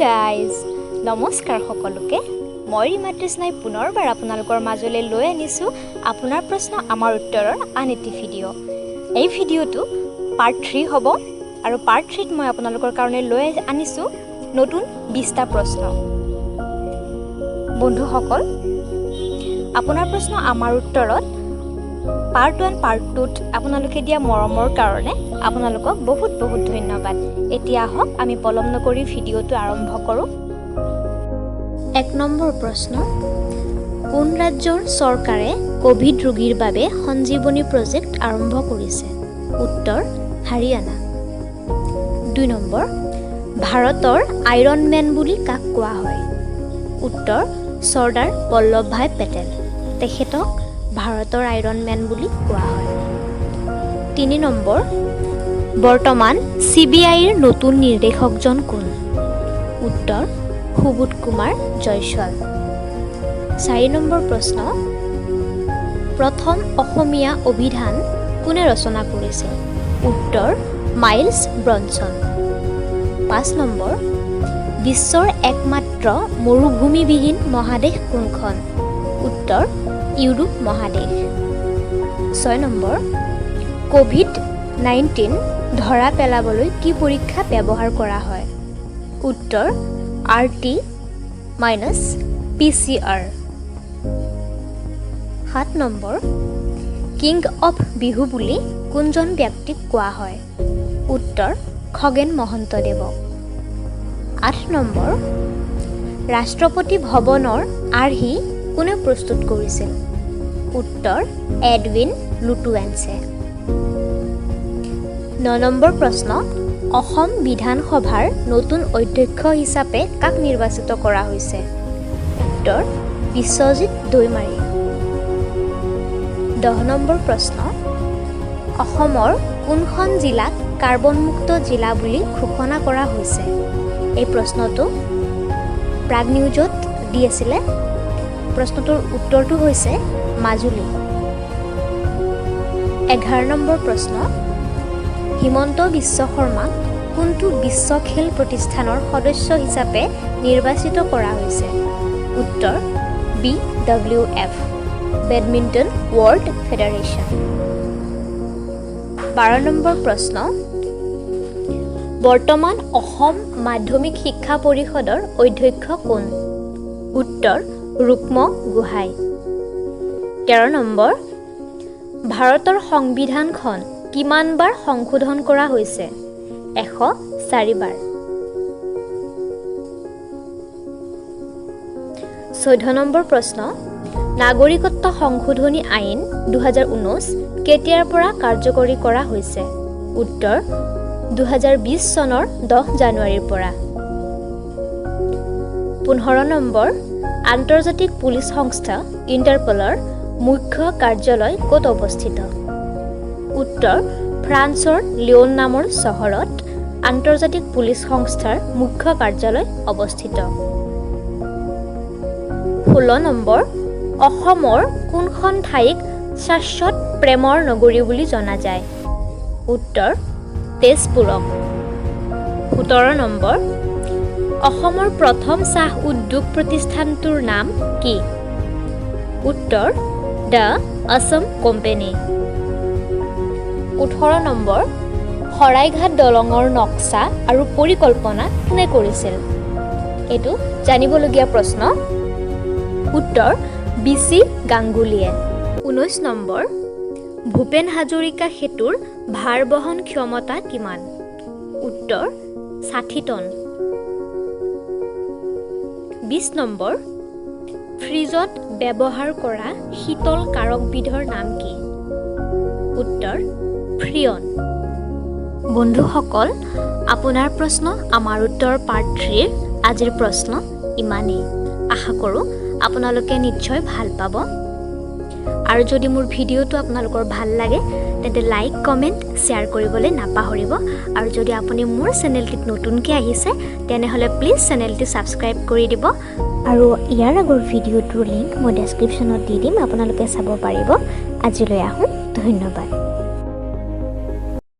Guys, নমস্কাৰ সকলোকে। মই ৰীমা তৃষ্ণাই পুনৰবাৰ আপোনালোকৰ মাজলৈ লৈ আনিছোঁ আপোনাৰ প্ৰশ্ন আমাৰ উত্তৰৰ আন এটি ভিডিঅ'। এই ভিডিঅ'টো পাৰ্ট 3 হ'ব আৰু পাৰ্ট 3ত মই আপোনালোকৰ কাৰণে লৈ আনিছোঁ নতুন 20টা প্ৰশ্ন। বন্ধুসকল, আপোনাৰ প্ৰশ্ন আমাৰ উত্তৰত পাৰ্ট 1, পাৰ্ট 2ত আপোনালোকে দিয়া মৰমৰ কাৰণে আপোনালোকক বহুত বহুত ধন্যবাদ। এতিয়া আহক, আমি পলম নকৰি ভিডিঅ'টো আৰম্ভ কৰোঁ। 1 নম্বৰ প্ৰশ্ন, কোন ৰাজ্যৰ চৰকাৰে ক'ভিড ৰোগীৰ বাবে সঞ্জীৱনী প্ৰজেক্ট আৰম্ভ কৰিছে? উত্তৰ হাৰিয়ানা। 2 নম্বৰ, ভাৰতৰ আইৰণ মেন বুলি কাক কোৱা হয়? উত্তৰ চৰ্দাৰ বল্লভভাই পেটেল। তেখেতক ভাৰতৰ আইৰণ মেন বুলি কোৱা হয়। 3 নম্বৰ, বৰ্তমান চিবিআইৰ নতুন নিৰ্দেশকজন কোন? উত্তৰ সুবোধ কুমাৰ জয়ছৱাল। 4 নম্বৰ প্ৰশ্ন, প্ৰথম অসমীয়া অভিধান কোনে ৰচনা কৰিছিল? উত্তৰ মাইলছ ব্ৰনছন। 5 নম্বৰ, বিশ্বৰ একমাত্ৰ মৰুভূমিবিহীন মহাদেশ কোনখন? উত্তৰ ইউৰোপ মহাদেশ। 6 নম্বৰ, ক'ভিড-19 ধৰা পেলাবলৈ কি পৰীক্ষা ব্যৱহাৰ কৰা হয়? উত্তৰ RT-PCR। 7 number, king of Bihu বুলি কোনজন ব্যক্তিক কোৱা হয়? উত্তৰ খগেন মহন্তদেৱক। 8 নম্বৰ, ৰাষ্ট্ৰপতি ভৱনৰ আৰ্হি কোনে প্ৰস্তুত কৰিছিল? উত্তৰ এডউইন লুটুৱেন্সে। 9 নম্বৰ প্ৰশ্ন, অসম বিধানসভাৰ নতুন অধ্যক্ষ হিচাপে কাক নিৰ্বাচিত কৰা হৈছে? উত্তৰ বিশ্বজিৎ দৈমাৰী। 10 নম্বৰ প্ৰশ্ন, অসমৰ কোনখন জিলাক কাৰ্বনমুক্ত জিলা বুলি ঘোষণা কৰা হৈছে? এই প্ৰশ্নটো প্ৰাগ নিউজত দি আছিলে। প্ৰশ্নটোৰ উত্তৰটো হৈছে মাজুলী। 11 নম্বৰ প্ৰশ্ন, হিমন্ত বিশ্ব শৰ্মাক কোনটো বিশ্ব খেল প্ৰতিষ্ঠানৰ সদস্য হিচাপে নিৰ্বাচিত কৰা হৈছে? উত্তৰ BWF, badminton world federation. 12 number প্ৰশ্ন, বৰ্তমান অসম মাধ্যমিক শিক্ষা পৰিষদৰ অধ্যক্ষ কোন? উত্তৰ ৰুক্ম গোহাঁই। 13 নম্বৰ, ভাৰতৰ সংবিধানখন কিমানবাৰ সংশোধন কৰা হৈছে? 104বাৰ। 14 নম্বৰ প্ৰশ্ন, নাগৰিকত্ব সংশোধনী আইন 2019 কেতিয়াৰ পৰা কাৰ্যকৰী কৰা হৈছে? উত্তৰ 2020 চনৰ 10 জানুৱাৰীৰ পৰা। 15 নম্বৰ, আন্তৰ্জাতিক পুলিচ সংস্থা ইণ্টাৰপলৰ মুখ্য কাৰ্যালয় ক'ত অৱস্থিত? উত্তৰ ফ্ৰান্সৰ লিয়ন নামৰ চহৰত আন্তৰ্জাতিক পুলিচ সংস্থাৰ মুখ্য কাৰ্যালয় অৱস্থিত। 16 নম্বৰ, অসমৰ কোনখন ঠাইক শাশ্বত প্ৰেমৰ নগৰী বুলি জনা যায়? উত্তৰ তেজপুৰক। 17 নম্বৰ, অসমৰ প্ৰথম চাহ উদ্যোগ প্ৰতিষ্ঠানটোৰ নাম কি? উত্তৰ the Assam company. 18 number, Saraighat দলঙৰ নক্সা আৰু পৰিকল্পনা কোনে কৰিছিল? এইটো জানিবলগীয়া প্ৰশ্ন। উত্তৰ বি চি গাংগুলীয়ে। 19 নম্বৰ, ভূপেন হাজৰিকা সেতুৰ ভাৰ বহন ক্ষমতা কিমান? উত্তৰ 60 টন। 20 নম্বৰ, ফ্ৰিজত ব্যৱহাৰ কৰা শীতল কাৰকবিধৰ নাম কি? উত্তৰ ফ্ৰিয়ন। বন্ধুসকল, আপোনাৰ প্ৰশ্ন আমাৰ উত্তৰ পাৰ্ট 3ৰ আজিৰ প্ৰশ্ন ইমানেই। আশা কৰোঁ আপোনালোকে নিশ্চয় ভাল পাব। আৰু যদি মোৰ ভিডিঅ'টো আপোনালোকৰ ভাল লাগে, তেন্তে লাইক, কমেণ্ট, শ্বেয়াৰ কৰিবলৈ নাপাহৰিব। আৰু যদি আপুনি মোৰ চেনেলটিত নতুনকৈ আহিছে, তেনেহ'লে প্লিজ চেনেলটি ছাবস্ক্ৰাইব কৰি দিব। আৰু ইয়াৰ আগৰ ভিডিঅ'টোৰ লিংক মই ডেছক্ৰিপশ্যনত দি দিম, আপোনালোকে চাব পাৰিব। আজিলৈ আহোঁ, ধন্যবাদ।